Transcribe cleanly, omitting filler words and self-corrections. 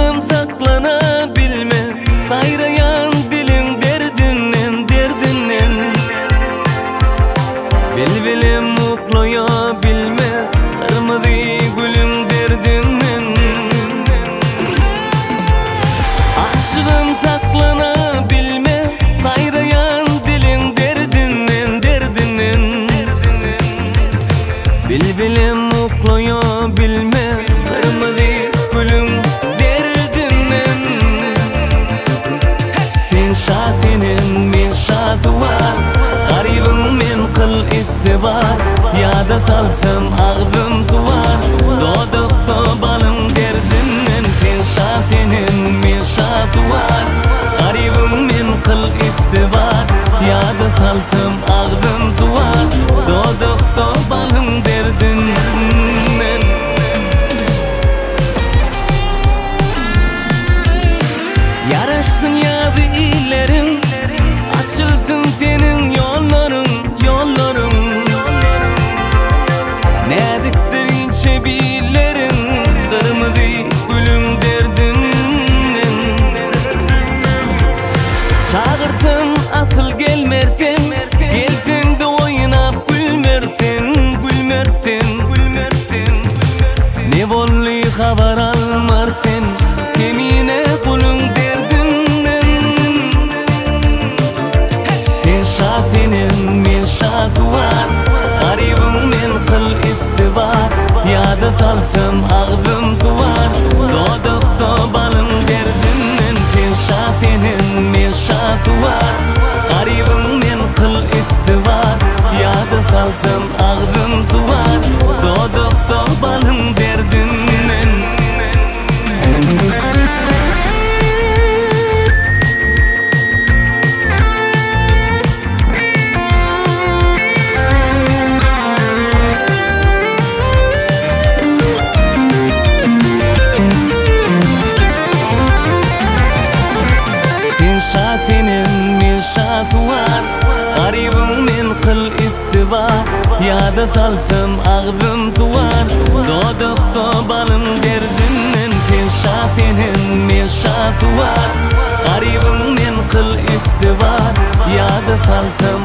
Aşygym saklana bilme, saýraýan diliň derdinden, derdinden. Bilbilem uklaýa bilme, gyrmyzy gülüň derdinden. Aşygym saklana bilme, saýraýan diliň derdinden, derdinden. Bilbilem uklaýa bilme, gyrmyzy gülüň derdinden. Sen şa senem, men şasuwar, Garybyň men kyl istibar, Ýada salsam agzym suwar, Dodakda balyň derdinden. Sen şa senem, men şasuwar, Garybyň men kyl istibar, Ýada salsam agzym suwar, Dodakda balyň derdinden. Ýaraşsyn ýazy illeriň, Açylsyn seniň ýollaryň, ýollaryň. Näzikdir inçe billeriň, Gyrmyzy gülüň derdinden. Çagyrsaň asyl gelmersen, Gelseň-de oýnap gülmersen, gülmersen. Ne boldy habar almar sen, Kemine guluň derdinden. Sen şa senem, men şasuwar, Garybyň men kyl istibar, Ýada salsam agzym suwar, Dodakda balyň derdinden. Sen şa senem, men şasuwar, Garybyň men kyl istibar, Ýada salsam agzym suwar, Dodakda balyň derdinden. Sen şa senem, men şasuwar, Garybyň men kyl istibar, Ýada salsam agzym suwar, Dodakda balyň derdinden. Sen şa senem, men şasuwar, Garybyň men kyl istibar, Ýada salsam.